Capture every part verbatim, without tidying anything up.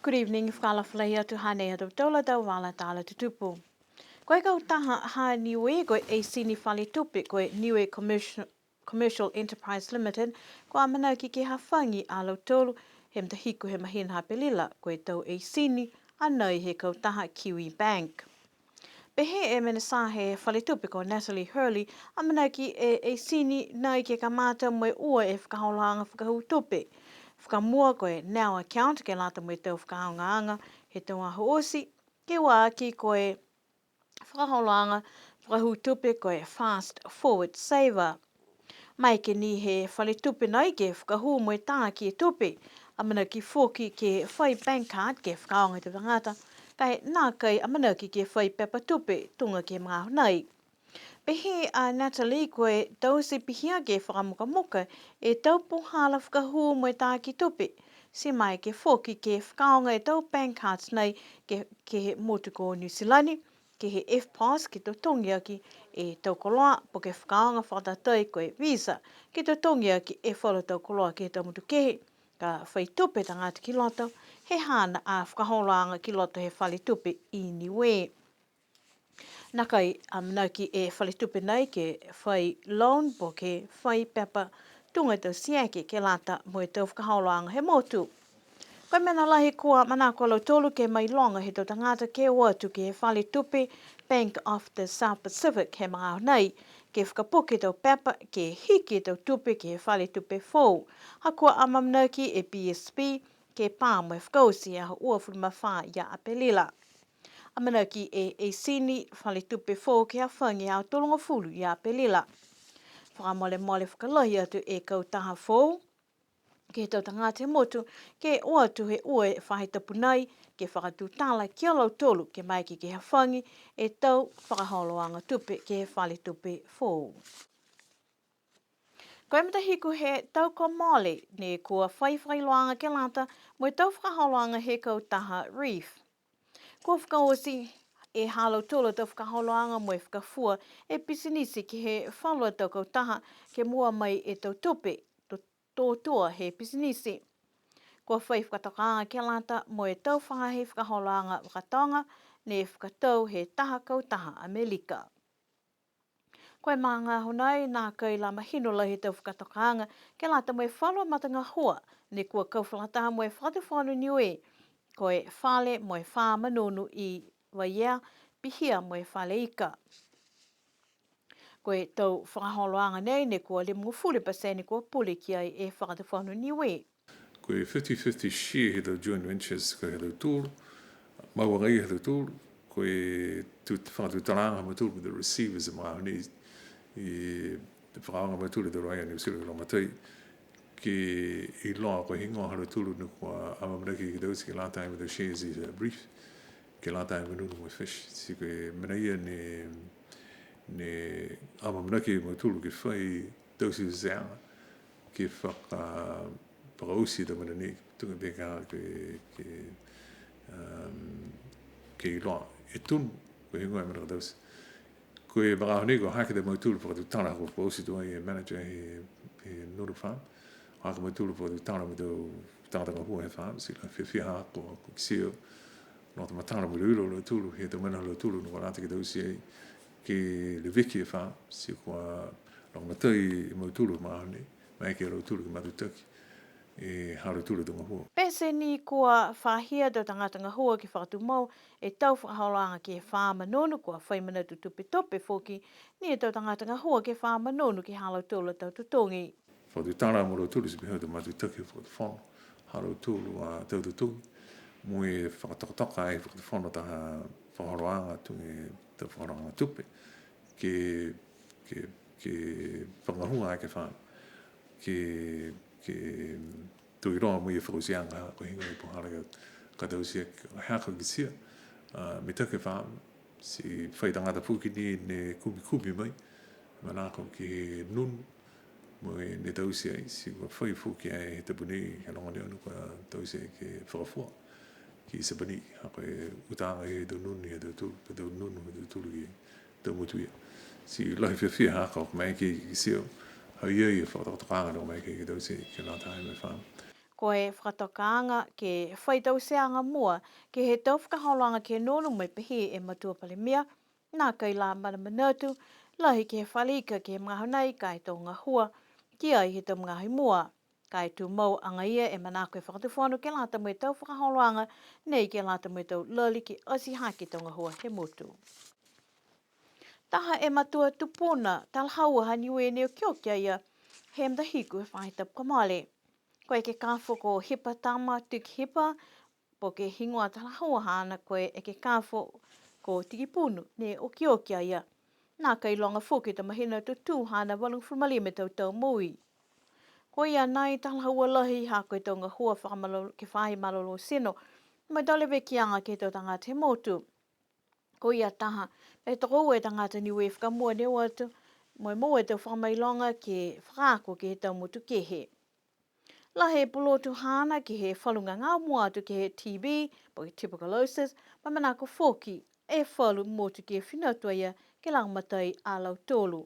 Good evening, fakaalofa lahi atu, hanei ha tautolu a tau vala tala tutupu. Ko e kautaha ha Niue, ko e eisini fale tupe, ko e Niue Commercial, Commercial Enterprise Limited, kua amanaki ke hafagi a lautolu he matahiku he mahina ha Apelila, ko e tau eisini a nai he kautaha Kiwi Bank. Pehē e Minisita he Fale Tupe ko Natalie Hurley, amanaki e eisini nai ke kamata mo e ua e fakaholoaga fakahū tupe. Fakamua ko e Now Account ke lata mo e tau fakaaogaaga he tau aho oti, ke ua aki ko e fakaholoaga fakahū tupe ko e Fast Forward Saver. Maeke ni he fale tupe nai ke fakahū mo e tā ke tupe, amanaki foki ke fai bank card ke fakaaoga e tau tagata, ka e nākai amanaki ke fai pepa tupe tuga ke he magaaho nai. Pehē a Natalie ko e taute pihia ke fakamukamuka e tau puhala fakahū mo e tā ke tupe, ti maeke foki ke fakaaoga e tau bank cards nai ke, ke he motu ko Niu Silani, ke he EFTPOS ke totogi aki e tau koloa, po ke fakaaoga fakatatai ko e visa, ke totogi aki e falu tau koloa ke he tau motu kehe, ka fai tupe tagata ki loto, he haana a fakaholoaga ki loto he fale tupe i Niue. Nākai amanaki e fale tupe nai ke fai loan po ke fai pepa tuga e tau tieke ke lata mo e tau fakaholoaga he motu. Ko e mena lahi kua manako a lautolu ke mailoga he tau tagata ke o atu ke he fale tupe Bank of the South Pacific he magaaho nei, ke fakapuke tau pepa, ke hiki e tau tupe ke he fale tupe foou. Ha kua amaamanaki e B S P ke pā mo e fakaoti he aho uafulu ma fā ia Apelila. Amanaki e eisini fale tupe foou ke hafagi he aho tolugofulu ia Apelila. Fakamolemole fakalahi atu e kautaha foou ke he tau tagata he motu, ke o atu he ua e faahi tapu nai, ke fakatutala ki a lautolu, ke maeke ke hafagi e tau fakaholoaga tupe ke he fale tupe foou. Ko e matahiku he tau kua mole, ne kua fai fakailoaga ke lata mo e tau fakaholoaga he kautaha Reef. Kua fakaoti e ha lautolu a tau fakaholoaga mo e fakafua e pisinisi ke he falu a tau kautaha ke moua mai e tau tupe to-, tōtua he pisinisi. Kua fai fakatokaaga ke lata mo e tau faahi fakaholoaga vakatoga ne fakatau he taha kautaha Amelika. Ko e magaaho nei, nākai la mahino lahi e tau fakatokaaga ke lata mo e falu a matagahua ne kua kau fakalataha mo e Fakatufono Niue, ko e fale mo e fā manunu i Vaiea, pihia mo e fale ika. Ko e tau fakaholoaga nei ne kua limagofulu pasene kua pule ki ai e Fakatufono Niue. Ko e fifty fifty share he tau joint ventures ko e ha tautolu, mau agaia ha tautolu, ko e tu-, fakatutalaaga ha mautolu, the receivers, e magaaho nei, i fakaaoga mautolu e tau loia Niu Silani ke lagomatai, ke iloa ko e heigoa ha lautolu ne kua amaamanaki ke taute ke lata mo e tau shares i, uh, Reef, ke lata mo e manunu mo e fish. Ti ko e mena ia ne, ne amaamanaki a mautolu ke fai tauteaga ke faka-, fakaoti e tau mena nei, tuga pehē ke, ke, um, ke iloa e tonu, ko e heigoa e mena ka taute. Ko e magaaho nei kua hake a mautolu fakatutala, kua fakaoti tuai e manager he, he Nunu Farm. Hake a mautolu fakatutala mo e tau tagata gahua he farm, ti la fiafia haaku, ko e kitia, loto matala mo e iloilo a lautolu he tau mena ha lautolu ne kua lata ke taute ai, ke leveki e farm, ti kua lagomatai e mautolu he magaaho nei, maeke ia lautolu ke matutaki e ha lautolu a tau gahua. Pete ni kua fahia e tau tagata gahua ke fakatumau e tau fakaholoaga ke he fā manunu, kua fai manatu tupetupe foki ni e tau tagata gahua ke he fā manunu ke he ha lautolu a tau totogi. Fakatutala mo lautolu ti pihia e tau matutaki fakatufono, ha lautolu a tau totogi, mo e fakatokatoka ai fakatufono taha fakaholoaga tuga e tau fakaholoaga tupe, ke, ke, ke fakagahua ai ke he fā, ke, ke to iloa mo e fakaotiaga, ko e heigoa e puhala ka, ka taute, ha kua kitia, a, mitaki e fā, ti fai tagata foki ni ne kumikumi mai, manako ke nunu, mo e ne taute ai, ti kua fai foki ai he tapu nei, he loga ne amanaki kua taute ai ke fakafua ki Sapani, ha ko e utaaga he tau nunu he tautolu, he tau nunu he tautolu ke tau motu ia. Ti lahi e fiafia ha kua maeke ke kitia, ha i ai e fakatokatokaaga ne maeke ke taute ke lata mo e fā. Ko e fakatokaaga ke fai tauteaga mua ke he tau fakaholoaga ke nonu mai pehē e Matua Palemia, nākai la manamanatu lahi ke he fale ika ke he magaaho nei ka e tau gahua ki ai he tau magaaho i mua. Ka e tumau agaia e manako he Fakatufono ke lata mo e tau fakaholoaga nei ke lata mo e tau lali ke ati hake e tau gahua he motu. Taha e matua tupuna talahaua ha Niue ne okioki a ia he matahiku he faahi tapu kua mole. Ko e ekekafo ko Hipa Tama Tukihipa, po ke higoa talahaua haana ko e ekekafo ko Tikipunu, ne okioki a ia. Nākai loga foki e tau mahina tutū haana valugofulu ma lima e tau tau moui. Ko ia nai talahaua lahi ha ko e tau gahua fakamalo-, ke he faahi malolō tino, mo e tau levekiaga ke he tau tagata he motu. Ko ia taha, mo e tokoua e tagata Niue fakamua ne o atu, mo e moua e tau fakamailoga ke fakaako ke he tau motu kehe. Lahi e pulotu haana ke he falu gagao mua atu ke he T B, po ke tuberculosis, mo e manako foki e falu motu ke fina atu a ia ke lagomatai a lautolu.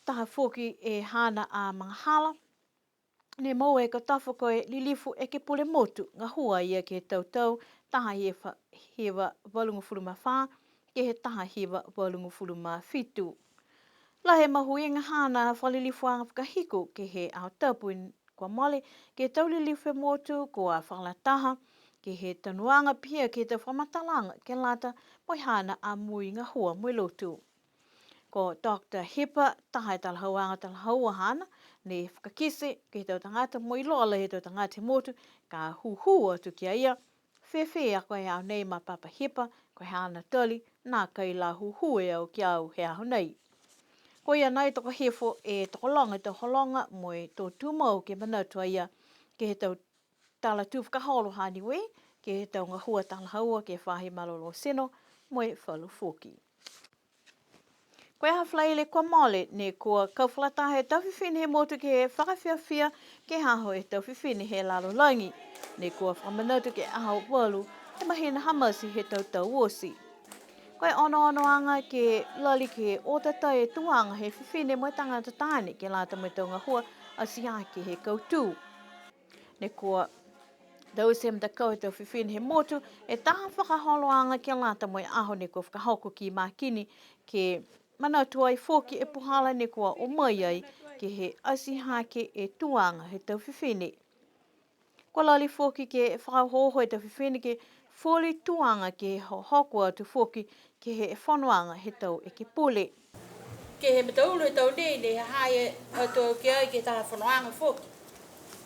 Taha foki e haana a magahala, ne moua e kotofo ko e lilifu ekepule motu, gahua a ia ke he tau tau taha hiva, hiva valugofulu ma fā, ke he taha hiva valugofulu ma fitu. Lahi e mahuiga haana fakalilifuaga fakahiku ke he Aho Tapu kua mole, ke he tau lilifu he motu kua fakalataha ke he tanuaga pihia ke he tau fakamatalaaga ke lata mo e haana a moui gahua mo e lotu. Ko Doctor Hipa, taha e talahauaga talahaua haana, ne fakakite ke he tau tagata mo e iloa lahi he tau tagata he motu, ka hūhū atu ki a ia, fēfē a koe he aho nei ma Papa Hipa, ko e haana tali, nākai la hūhū e au ki a au he aho nei. Ko ia nai toko hifo e tokologa e tau hologa mo e tō tumau ke manatu a ia ke he tau tala tū fakaholo ha Niue, ke he tau gahua talahaua ke he faahi malolō tino, mo e falu foki. Ko e aho Falaile kua mole, ne kua kau fakalataha e tau fifine he motu ke fakafiafia ke he aho he tau fifine he lalolagi. Ne kua fakamanatu ke he aho valu he mahina ha Mati he tau tau oti. Ko e onoonoaga ke lali ke o tatai e tuaga he fifine mo e tagata taane ke lata mo e tau gahua ati hake he kautū. Ne kua taute he matakau he tau fifine he motu e taha fakaholoaga ke lata mo e aho ne kua fakahoko ki Makini, ke manatu ai foki e puhala ne kua o mai ai ke he ati hake e tuaga he tau fifine. Kua lali foki ke fakaohooho e tau fifine ke foli tuaga ke hohoko atu foki ke he fonoaga he tau ekepule. Ke he mataulu he tau nei, ne ha ha i ai atu au ki ai ke he taha fonoaga foki.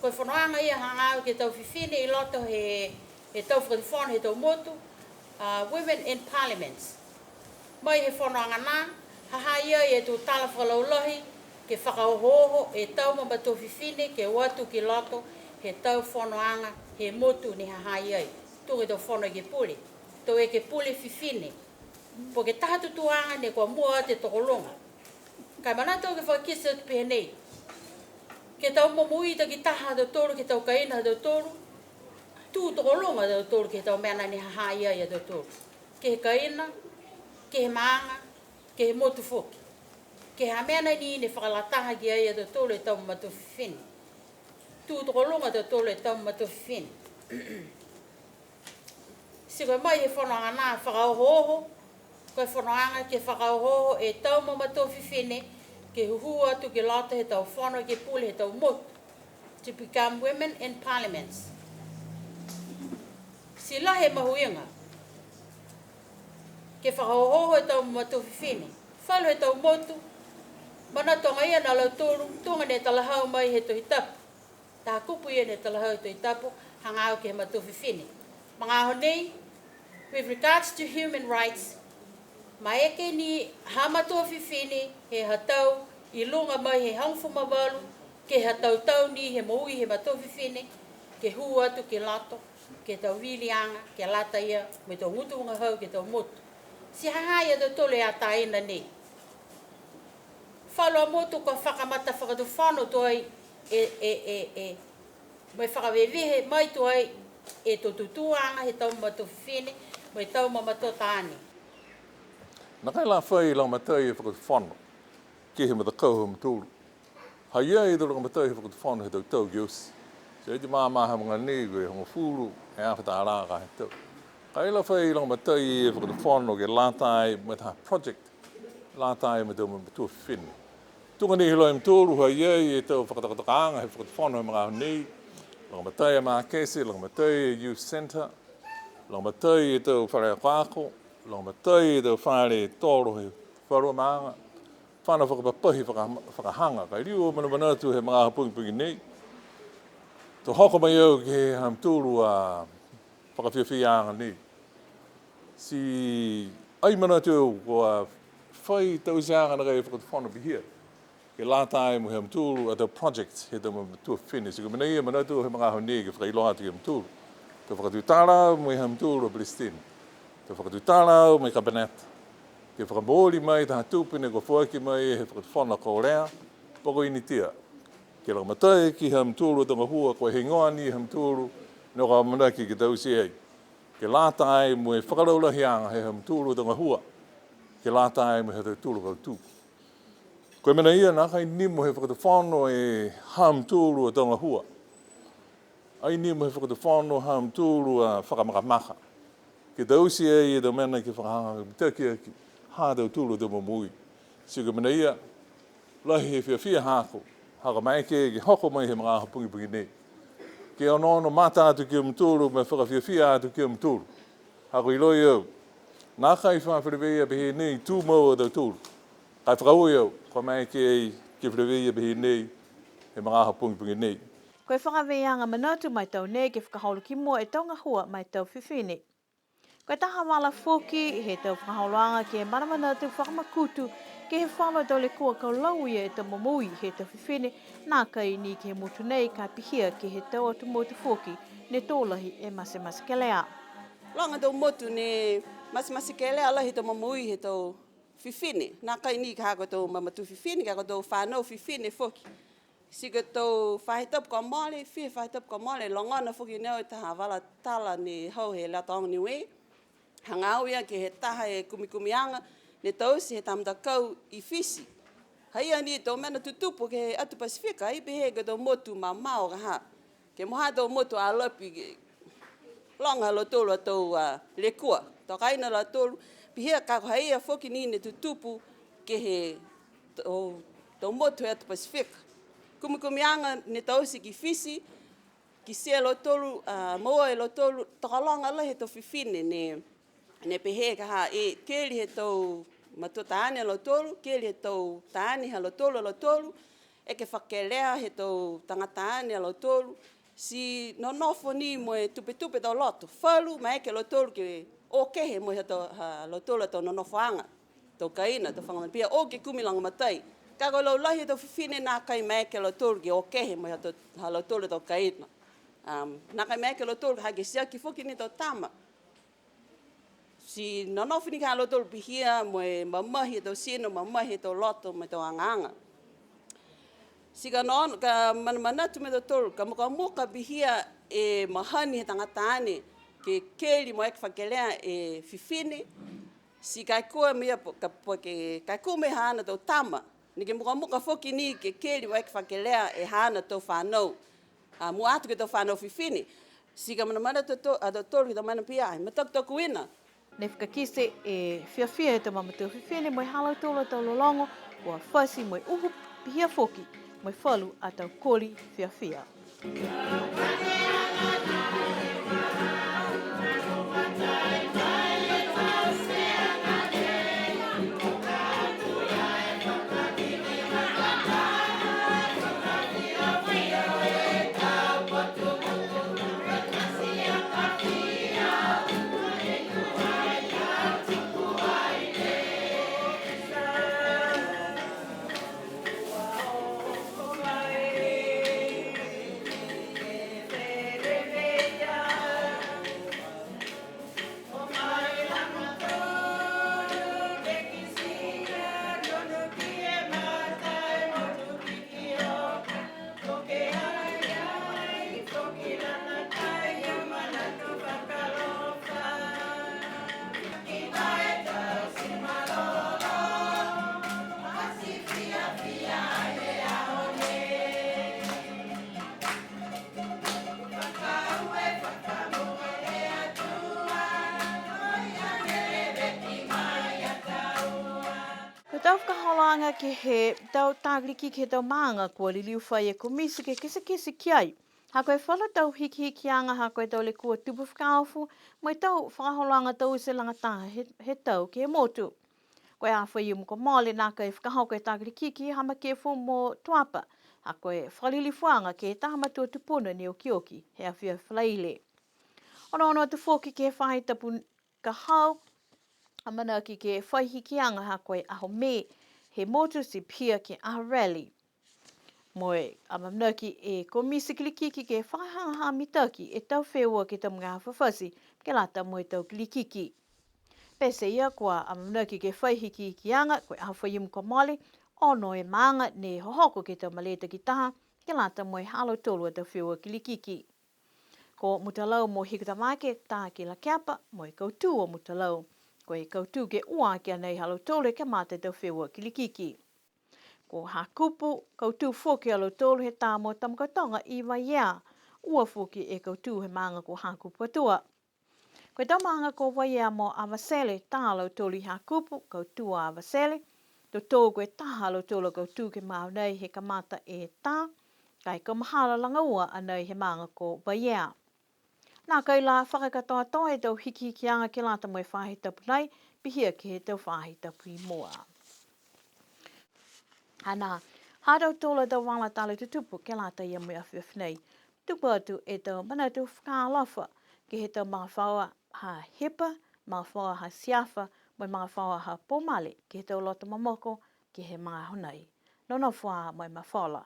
Ko e fonoaga ia hagaao ke he tau fifine i loto he, he tau fakatufono he tau motu, a, Women in Parliament. Mai he fonoaga nā, ha ha i ai e tau tala fakalaulahi ke fakaohooho e tau mamatua fifine ke o atu ki loto he tau fonoaga he motu ne ha ha i ai. Tuga e tau fono ekepule, tau ekepule fifine. Po ke taha tutūaga ne kua mua atu e tokologa. Ka e manatu au ke fakakite atu pehē nei. Ke he tau momoui takitaha ha tautolu, ke he tau kaina ha tautolu, tū tokologa a tautolu ke he tau mena ne ha ha i ai a tautolu. Ke he kaina, ke he maaga, ke he motu foki. Ke he mena ni ne fakalataha ki ai a tautolu e tau mamatua fifine. Tū tokologa a tautolu e tau mamatua fifine. Ti ko e mai he fonoaga nā fakaohooho, ko e fonoaga ke fakaohooho e tau mamatua fifine ke hūhū atu ki loto he tau fono ekepule he tau motu, to become women in parliament. Ti lahi e mahuiga ke fakaohooho e tau mamatua fifine. Falu he tau motu, manatu agaia a lautolu, tuga ne talahau mai he Tohi Tapu. Taha kupu ia ne talahau he Tohi Tapu, hagaao ke he matua fifine. Magaaho nei, with regards to human rights, maeke ni ha matua fifine he ha tau i luga mai he hogofulu ma valu, ke he ha tau tau ni he moui he matua fifine, ke hū atu ki loto, ke he tau viliaga, ke lata ia mo e tau gutu vagahau ke he tau motu. Ti ha ha i ai a tautolu e atāina nei. Falu a motu kua fakamata fakatufono tuai e, e, e, e, mo e fakavevehe mai tuai e tau tutūaga he tau mamatua fifine, mo e tau mamatua taane. Nākai la fai lagomatai e fakatufono ke he matakau ha mautolu. Ha i ai e tau lagomatai he fakatufono he tau tau ki oti. Te iti mamaha mogonei ko e hogofulu e afe tālā ka he tau. Ka e la fai lagomatai e Fakatufono ke lata ai mo e taha project, lata ai mo e tau mamatua fifine. Tuga ni he iloa e mutolu ha i ai e tau fakatokatokaaga he Fakatufono he magaaho nei, lagomatai e makete, lagomatai e youth centre, lagomatai e tau fale akoako, lagomatai e tau fale tolo he falu a maaga, fano fakapapahi faka-, fakahaga, ka e liu a manamanatu he magaaho pogipogi nei. To hoko mai au ke he ha mutolu a fakafiafiaaga nei. Ti ai manatu au kua fai tauteaga nākai e Fakatufono pihia ke lata ai mo e ha mutolu a tau project he tau mamatua fifine. Ti ko e mena ia manatu he magaaho nei ke fakailoa atu ke he ha mutolu. To fakatutala mo e ha mutolu a Palesiteni. To fakatutala mo e Kapeneta. Ke fakamooli mai taha tupe ne kua foaki mai he Fakatufono a Kolea, po ko Initia. Ke lagomatai ke he ha mutolu a tau gahua, ko e heigoa ni ha mutolu, ne kua amanaki ke taute ai. Ke lata ai mo e fakalaulahiaga he ha mutolu a tau gahua. Ke lata ai mo e ha tautolu a kautū. Ko e mena ia nākai nimo he Fakatufono e ha mutolu a tau gahua. Ai nimo he Fakatufono ha mutolu a fakamakamaka. Ke taute ai e tau mena ke fakahagahaga mitaki aki ha tautolu a tau momoui. Ti ko e mena ia, lahi e fiafia haaku, ha kua maeke ke hoko mai he magaaho pogipogi nei. Ke onoono mata atu ki a mutolu, mo e fakafiafia atu ki a mutolu. Ha kua iloa e au, nākai fa feleveia pehē nei tumau a tautolu. Ka e fakaaue au, kua maeke ai ke feleveia pehē nei he magaaho pogipogi nei. Ko e fakaveiaga manatu ma e tau nei ke fakaholo ki mua e tau gahua ma e tau fifine. Ko e taha vala foki he tau fakaholoaga ke manamanatu fakamakutu ke he falu a tau lekua kau lauia e tau momoui he tau fifine, nākai ni ke he motu nei ka pihia ke he tau atu motu foki ne tō lahi e matematekelea. Loga tau motu ne matematekelea lahi e tau momoui he tau fifine, nākai ni ka ha ko e tau mamatua fifine, ka ko e tau fānau fifine foki. Ti ko e tau faahi tapu kua mole, fiha e faahi tapu kua mole, logona foki ni au e taha vala tala ne hau he Leo Taoga Niue. Hagaao ia ke he taha e kumikumiaga ne taute he tau matakau i Fisi. Ha ia ni e tau mena tutupu ke he atu Pasifika, ai pehē ko e tau motu mamao ka ha. Ke he mogo e tau motu Alapi ke loga ha lautolu a tau, a, lekua. Tau kaina ha lautolu, pihia ka ko e ha ia foki ni ne tutupu ke he tau, tau motu he atu Pasifika. Kumikumiaga ne taute ki Fisi, kitia e lautolu, a, moua e lautolu, tokologa lahi he tau fifine ne, ne pehē ka ha e keli he tau matua taane ha lautolu, keli he tau taane ha lautolu, ha lautolu, eke fakakelea he tau tagata taane ha lautolu, ti nonofo ni mo e tupetupe tau loto, falu maeke a lautolu ke o kehe mo e ha tau, ha lautolu a tau nonofoaga. Tau kaina, tau fagamalie, pihia o ke kumi lagomatai. Ka ko e laulahi he tau fifine nākai maeke a lautolu ke o kehe mo e ha tau, ha lautolu tau kaina. Um, nākai maeke a lautolu ha ke tiaki foki ni tau tama. Ti nonofo ni ka ha lautolu pihia mo e mamahi e tau tino, mamahi e tau loto, mo e tau agaaga. Ti ka no, ka manamanatu mo e tautolu, ka mukamuka pihia e mahani he tagata taane, ke keli mo e eke fakakelea e fifine, ti ka e kua mo e po, ka po ke, ka e kua mo e haana tau tama, ni ke mukamuka foki ni ke keli mo e eke fakakelea e haana tau fanau. A, mua atu ke he tau fanau fifine. Ti ka manamanatu a tautolu ke he tau mena pihia, ai, matautukuina. Ne fakakite e fiafia he tau mamatua fifine mo e ha lautolu a tau lologo, kua fati mo e uhu pihia foki, mo e falu a tau koli fiafia. Aga ke he tau takilikiki he tau maaga kua liliu fai e komiti ke kitekite ki ai. Ha ko e falu tau hikihikiaga ha ko e tau lekua tupu fakaofo, mo e tau fakaholoaga taute lagataha he, he tau ke he motu. Ko e aho Faiumu kua mole nākai fakahoko e takilikiki ha Makefu mo Tuapa, ha ko e fakalilifuaga ke he taha matua tupuna ne okioki he afiafi Falaile. Onoono atu foki ke he faahi tapu ka hau, amanaki ke fai hikiaga ha ko e aho Mē he motu ti pihia ke he aho rally. Mo e amanaki e komiti kilikiki ke fakahagahaga mitaki e tau feua ke he tau magaaho fafati ke lata mo e tau kilikiki. Pete ia kua amanaki ke fai hikihikiaga, ko e aho Faiumu kua mole, ono e maaga ne hohoko ke he tau malē takitaha ke lata mo e ha lautolu a tau feua kilikiki. Ko Mutalau mo Hikutamake, tā ki Lakepa, mo e kautū a Mutalau. Ko e kautū ke ua aki a nei ha lautolu he kamata e tau feua kilikiki. Ko Hakupu, kautū foki a lautolu he tā mo Tamakautoga i Vaiea. Ua foki e kautū he maaga ko Hakupu Atua. Ko e tau maaga ko Vaiea mo Avatele, tā a lautolu i Hakupu, kautū a Avatele. Totou ko e taha a lautolu a kautū ke he magaaho nei he kamata e tā, ka e kaumahala laga ua a nei he maaga ko Vaiea. Nākai la fakakatoatoa e tau hikihikiaga ke lata mo e faahi tapu nei, pihia ke he tau faahi tapu i mua. Hanā, ha tautolu a tau vala tala tutupu ke lata ia mo e afiafi nei. Tuku atu e tau manatu fakaalofa ke he tau magafaoa ha Hipa, magafaoa ha Siafa, mo e magafaoa ha Pomale ke he tau loto momoko ke he magaaho nei. Nonofo ā mo e mafola.